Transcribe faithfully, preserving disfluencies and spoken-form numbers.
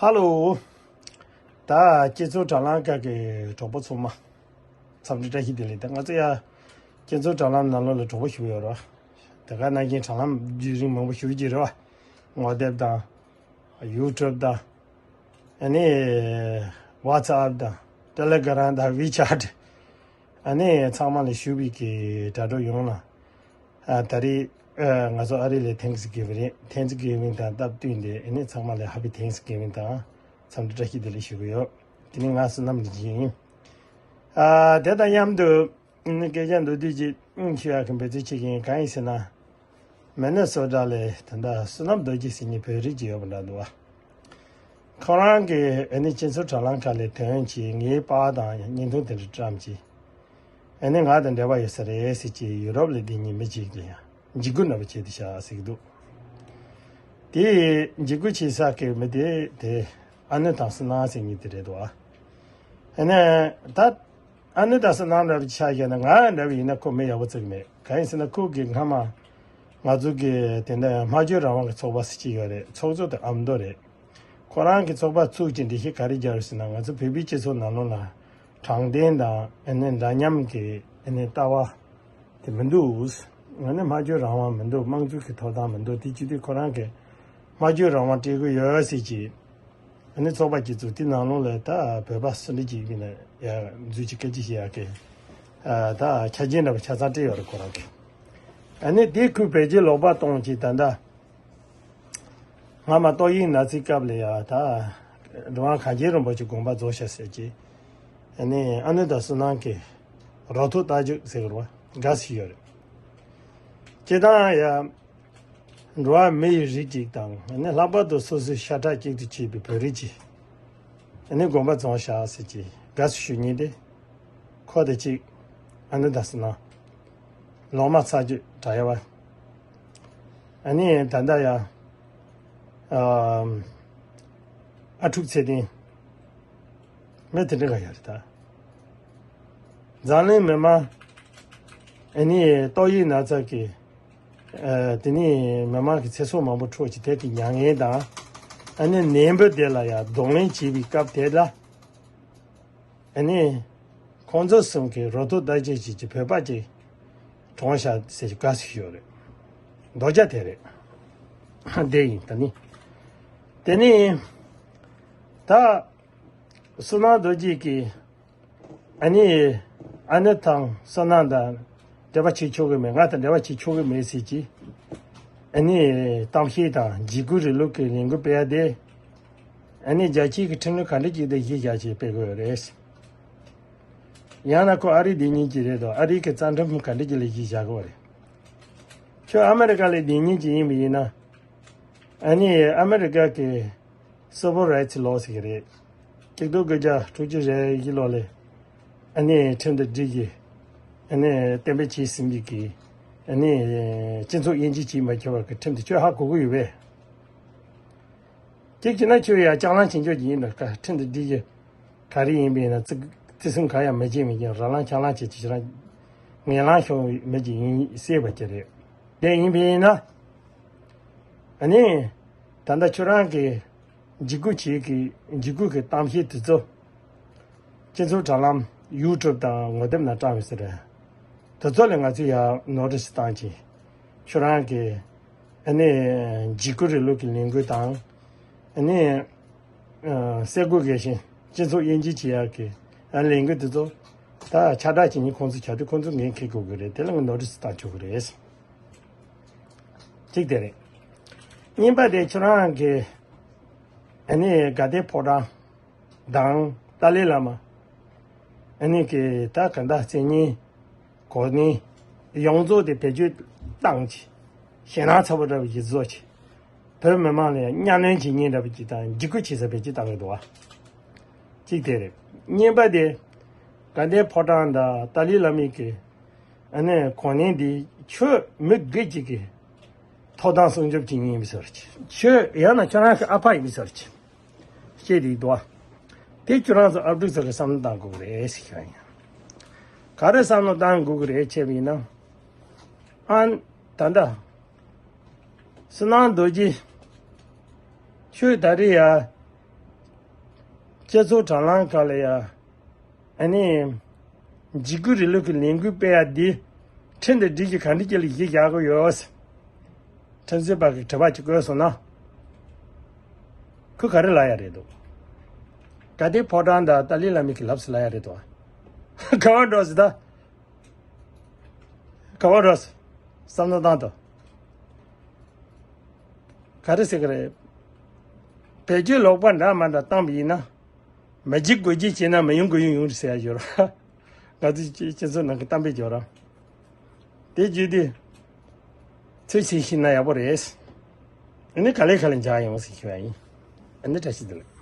ཧ་ལོ། ད་སྤྱི་ཚོགས་དྲ་ལམ་ཁག་གི་གྲོགས་པོ་ཚང་མ། འཚམས་འདྲི་བཀྲ་ཤིས་བདེ་ལེགས། ད་ང་ཚོ་ཡ་སྤྱི་ཚོགས་དྲ་ལམ་ནང་ལོགས་ལ་གྲོགས་པོ་ཞུ་ཡོད་ར། དེ་ག་ནང་བཞིན་དྲ་ལམ་བརྒྱུད་རིམ་མང་པོ་ཞུ་རྒྱུ་རེད་བ། ངོ་དེབ་དང་། ཡུ་ཊུབ་དང་། ཨ་ནི། ཝ་ཚ་ཨབ་དང་། ཏེ་ལེ་གྷ་རམ་དང་། ཝི་ཆེ་ཊི། ཨ་ནི་ཚང་མ་ལ་ཞུ་བའི་གི་དྲ་གྲོགས་ཡོངས་ལ། ཨ་ད་རེས་ཨ་ང་ཚོ་ཨ་རི་ལ་ཐེངས་གི་བི་རེད། ཐེངས་གི་བི་དང་སྟབས་བསྟུན་ཏེ་ཨ་ནི་ཚང་མ་ལ་ཧེ་པི་ཐེངས་གི་བི་དང་འཚམས་འདྲི་བཀྲ་ཤིས་བདེ་ལེགས་ཞུ་གི་ཡོད། དེ་ནི་ང་བསོད་ནམས་ལེགས་ཡིན། ཨ་དེ་དང་མཉམ་དུ་ཨ་ནི་སྐད་ཆ་མདོར་བསྡུས་ཅིག་ཨ་ནི་ཞུ་ཡག་གི་འབད་བརྩོན་བྱེད་ཀྱི་ཡིན། གང་ཡིན་ཟེར་ན། མི་ནི་སོ་ཊ་ལ་ད་ལྟ་བསོད་ནམས་རྡོ་རྗེ་ཟེར་མཁན་བོད་རིགས་ཅིག་ཡོད་པ་འདྲ་འདུག་བ། ཁོ་རང་གིས་ཨ་ནི་སྤྱི་ཚོགས་དྲ་ལམ་ཁག་ལ་ཐོན་བྱས་ངའི་པར་དང་བརྙན་ཐུང་དེ་འདྲ་བཀྲམ་བྱས། ཨ་ནི་ང་དང་འབྲེལ་བ་ཡོད་ས་རེད་ཟེར་གྱིས་ཡུ་རོབ་ལ་བསྡད་མཁན་མི་གཅིག་ལ་ཡང་འཇིགས་སྐུལ་འདྲ་པོ་བྱས་ཏེ་བཞག་ཟེར་གྱི་འདུག་དེ་འཇིགས་སྐུལ་བྱེད་ས་གི་མི་དེ་དེ་ཨ་ནུ་དང་བསོད་ནམས་ཟེར་མཁན་དེ་རེད་འདུག་བ། ཨ་ནི་ད། ཨ་ནུ་དང་བསོད་ནམས་འདྲ་བའི་ཆ་བཞག་ན་ང་འདྲ་བ་ཡིན་ན་ཁོ་མི་ཡག་པོ་བརྩི་གི་མེད། གང་ཡིན་ཟེར་ན་ཁོ་གིས་སྔ་མ་ང་ཚོ་གི་དེ་འདྲ་སྨྲ་བརྗོད་རང་དབང་གི་ཚོགས་པ་ཟེར་གྱི་ཡོད་རེད། ཚོགས་གཙོ་དེ་ཨ་མདོ་རེད། ཁོ་རང་གི་ཚོགས་པ་ཚུགས་ཀྱི་འགྲེལ་བཤད་ག་རེ་རྒྱག་རེད་ཟེར་ན། ང་ཚོ་བོད་པའི་སྤྱི་ཚོགས་ནང་ལོགས་ལ་དྲང་བདེན་དང་ཨ་ནི་འདྲ་མཉམ་གྱི་ཨ་ནི་ལྟ་བ་དེ་མི་འདུག་ང་ནི་སྨྲ་བརྗོད་རང་དབང་མི་འདུག་དམངས་གཙོ་གི་ཐོབ་ཐང་མི་འདུག་དེ་བྱེད་དུས་ཁོ་རང་གིས་སྨྲ་བརྗོད་རང་དབང་སྤྲད་དགོས་ཡོད་ཟེར་གྱི། ཨ་ནི་ཚོགས་པ་གཅིག་བཙུགས། དེ་ནང་ལོགས་ལ་ད་བོད་པ་སུ་འདྲ་ཅིག་ཡིན་ན་ཡང་འཛུལ་གྱི་སྐད་ཆ་བཤད་ཡག་གི། ཨ་ད་ཆ་རྐྱེན་འདྲ་པོ་ཆ་ཚང་སྤྲད་ཡོད་རེད་ཁོ་རང་གིས། ཨ་ནི་དེ་ཁོས་བེད་སྤྱོད་ལོག་པ་གཏོང་གི་ད་ལྟ། སྔ་མ་ཏོག་དབྱིབས་ན་ཚའི་སྐབས་ལ་ཡང་ད་སྒྲུབ་དབང་གངས་ཅན་རིན་པོ་ཆེ་དགོངས་པ་རྫོགས་ཤག་ཟེར་གྱི། ཨ་ནི་ཨ་ནུ་དང་བསོད་ནམས་ཀྱིས་རོ་ཐོག་རྟ་རྒྱུག་ཟེར་གི་རེད་བ། དགའ་བསུ་ཡོད་རེད། སྤྱིར་བཏང་ཡང་། འགྲོ་བ་མི་ཡི་རིགས་གཅིག་དང་ཨ་ནི་ལྷག་པར་དུ་སོ་སོའི་ཤ་ཁྲག་གཅིག་ཏུ་བྱས་པའི་བོད་རིགས་ཀྱི་ཨ་ནི་དགོངས་པ་རྫོགས་ཤག་ཟེར་གྱི་དགའ་བསུ་ཞུ་མཁན་དེ། ཁོ་དང་གཅིག་ཨ་ནུ་དང་བསོད་ནམས། ལོག་སྨྲ་ཚར་གཅོད་དྲ་ཡ་བ། ཨ་ནི་ད་ལྟ་ཡང་། ཨ་ཨ་ཕྲུག་ཚེ་བརྟན། མི་དེ་འདྲ་ག་ཡོད་རེད་ད། འཛམ་གླིང་མི་མང་། ཨ་ནི་ཏོག་དབྱིབས་ན་ཚ་གི། ཨ་དེ་ནི་མི་མང་གི་ཚེ་སྲོག་མང་པོ་འཕྲོག་ཅིག་དེ་གི་མྱ་ངན་དང་། ཨ་ནི་ནད་འབུ་དེ་ལ་ཡང་གདོང་ལེན་བྱེད་པའི་སྐབས་དེ་ལ། ཨ་ནི། ཁོང་ཚོ་གསུམ་གྱིས་རོ་ཐོག་རྟ་རྒྱུག་བྱེད་ཀྱི་བོད་པ་ཅིག་གྲོངས་ཤག་ཟེར་གྱི་དགའ་བསུ་ཞུས་ཡོད་རེད། རྡོག་རྒྱག་དེ་རེད། དེ་ཡིན་ད་ནི། དེ་ནི། ད། བསོད་ནམས་རྡོ་རྗེ་གིས། ཨ་ནི། ཨ་ནུ་དང་བསོད་ནམས་དང་འབྲེལ་བ་བྱེད་ཆོག་གི་མེད། ང་དང་འབྲེལ་བ་བྱེད་ཆོག་གི་མེད་ཟེར་གྱི། ཨ་ནི། གཏམ་བཤད་དང་འཇིགས་སྐུལ་རིང་ལུགས་ཀྱི་ལས་འགུལ་སྤེལ་ཡ་དེ། ཨ་ནི་རྒྱལ་སྤྱིའི་གི་ཁྲིམས་ལུགས་ག་འདྲ་ཅིག་དང་གཞི་བཞག་བྱས་སྤེལ་དགོས་རེད། ཡང་ན་ཁོ་ཨ་རི་བསྡད་མཁན་ཅིག་རེད་དོ། ཨ་རིའི་གི་རྩ་ཁྲིམས་ག་འདྲ་ཅིག་ལ་གཞི་བཞག་དགོས་རེད། ཁྱོད་ཨ་མེ་རི་ཀ་ལ་བསྡད་མཁན་ཅིག་ཡིན་པ་ཡིན་ན། ཨ་ནི་ཨ་མེ་རི་ཀ་གི་སི་བིལ་རའེ་ཊི་ལོ་ཟེར་གི་རེད། གཅིག་སྟོང་དགུ་བརྒྱ་དྲུག་ཅུ་རེ་བཞི་ལོ་ལ། ཨ་ནི་ཁྲིམས་དང་སྒྲིག་གི། ཨ་ནི་གཏན་འབེབས་བྱས་ཟིན་པའི་གི། ཨ་ནི་སྤྱི་ཚོགས་དབྱེ་འབྱེད་བྱས་མ་ཁྱབ་པ་གི་ཁྲིམས་དེ་ཁྱོད་ཧ་གོ་གི་ཡོད་པས། གཅིག་བྱས་ན་ཁྱོད་ཡ་ལྕགས་ལམ་བྱེད་འཇོག་གི་ཡིན་ན་ཁྲིམས་དང་སྒྲིག་གི་ག་རེ་ཡིན་པས་ན་བརྩི་བརྩི་སེམས་གང་ཡང་མི་བྱེད་མི་བྱེད་ར་ལངས་ཆག་ལངས་བྱེད་ཀྱི་ཞེ་དྲག་ངན་ལང་ཤོར་མི་གཅིག་ཡིན་སྲིད་པ་ཅིག་རེད། དེ་ཡིན་པས་ན། ཨ་ནི། ད་ལྟ་ཁྱོད་རང་གི་འཇིགས་སྐུལ་བྱེད་ཀྱི་འཇིགས་སྐུལ་གྱི་གཏམ་བཤད་དེ་ཚོ། སྤྱི་ཚོགས་དྲ་ལམ་ཡུ་ཊུབ་དང་ངོ་དེབ་ནང་བཀྲམ་ཡོད་ས་རེད། དེ་ཚོ་ལ་ང་ཚོས་ཡར་ནོ་ཊི་སི་བཏང་ཅིང་། ཁྱོད་རང་གི་ཨ་ནི་འཇིགས་སྐུལ་རིང་ལུགས་ཀྱི་ལས་འགུལ་དང་། ཨ་ནི་ཨ་སེ་གོལ་གལ་ཆེན་སྤྱི་ཚོགས་དབྱེ་འབྱེད་བྱེད་ཡག་གི་ཨ་ལས་འགུལ་དེ་ཚོ་ད་ཁྱབ་བསྒྲགས་བྱེད་མཁན་ཁོང་ཚོ་ཆགས་དུས་ཁོང་ཚོ་འགན་འཁྱེར་དགོས་ཀྱི་རེད། དེ་ལ་ང་ནོ་ཊི་སི་བཏང་ཆོག་གི་རེད། གཅིག་དེ་རེད། གཉིས་པ་དེ་ཁྱོད་རང་གི་ཨ་ནི་དགའ་ལྡན་ཕོ་བྲང་དང་ཏཱ་ལའི་བླ་མ། ཨ་ནི་གི་ད་ག་འདྲ་བརྩི་ཉེས་གོ་གནས་ཡོངས་རྫོགས་དེ་བེད་སྤྱོད་བཏང་ཅིག་ཞེད་སྣང་ཚ་པོ་འདྲ་བོ་ཞིག་བཟོ་ཅིག་བོད་མི་མང་ལ་གཉའ་གནོན་བྱེད་ཉེས་འདྲ་བོ་ཅིག་དང་འཇིགས་སྐུལ་བྱེད་ས་བེད་སྤྱོད་བཏང་གི་འདུག་བ། གཅིག་དེ་རེད། གཉིས་པ་དེ་དགའ་ལྡན་ཕོ་བྲང་དང་ཏཱ་ལའི་བླ་མའི་གི་ཨ་ནི་གོ་གནས་འདི་ཁྱོད་མི་སྒེར་གཅིག་གི་ཐོབ་ཐང་སྲུང་སྐྱོབ་བྱེད་མཁན་ཡིན་པའི་ཟེར་གྱི། ཁྱོད་ཡང་ན་ཁྱོད་རང་གི་ཨ་ཕ་ཡིན་པའི་ཟེར་གྱི། བཤད་དེ་འདུག་བ། དེ་ཁྱོད་རང་ཚོ་ཨ་ཕྲུག་ཚོ་གི་བསམ་བློ་བཏང་དགོས་ཀྱི་རེད་ཟེར་ཤག་ཡིན། ག་རེ་བསམ་བློ་བཏང་དགོས་ཀྱི་རེད་བྱས་པ་ཡིན་ན། ཨ་ད་ལྟ། བསོད་ནམས་རྡོ་རྗེ། ཁྱོད་ད་རེས་ཡ། སྤྱི་ཚོགས་དྲ་ལམ་ཁག་ལ་ཡ། ཨ་ནི། འཇིགས་སྐུལ་རིང་ལུགས་ཀྱི་ལས་འགུལ་སྤེལ་ཡ་འདི། ཁྲིམས་དང་སྒྲིག་གཞི་ག་འདྲ་ཅིག་ལ་གཞི་བཞག་གི་ཡོད། ཁྲིམས་རྩོད་པ་གི་དྲི་བ་ཅིག་བཀོད་སོང་ན། ཁོས་ག་རེ་ལབ་ཡ་རེད་འདུག་ག་དེ་ཕོ་བྲང་དང་ཏཱ་ལའི་བླ་མའི་གི་ལབ་སུ་ལབ་ཡ་རེད་འདུག་ག་བ་འགྲོ་ཟེར་ད། ག་བ་འགྲོ་ཟེར། བསམ་བློ་བཏང་དང་། ག་རེ་ཟེར་གི་རེད། བེད་སྤྱོད་ལོག་པ་འདྲ་མ་འདྲ་བཏང་པ་ཡིན་ན། མ་འཇིགས་དགོས་འཇིགས་བྱས་ན་མ་ཡོང་དགོས་ཡོང་ཡོང་རེད་ཟེར་ཡ་ཡོད་ར། ང་ཚོའི་སྤྱི་སྤྱི་ཚོགས་ནང་གི་གཏམ་དཔེ་ཡོད་ར། དེ་བརྗོད་དུས། ཚོད་ཆེ་ཤེས་ན་ཡག་པོ་རེད། ཨ་ནི་ག་ལེ་ག་ལེ་འཇགས་ཡོང་ཟེར་ཞུ་བ་ཡིན། ཨ་ནི་བཀྲ་ཤིས་བདེ་ལེགས།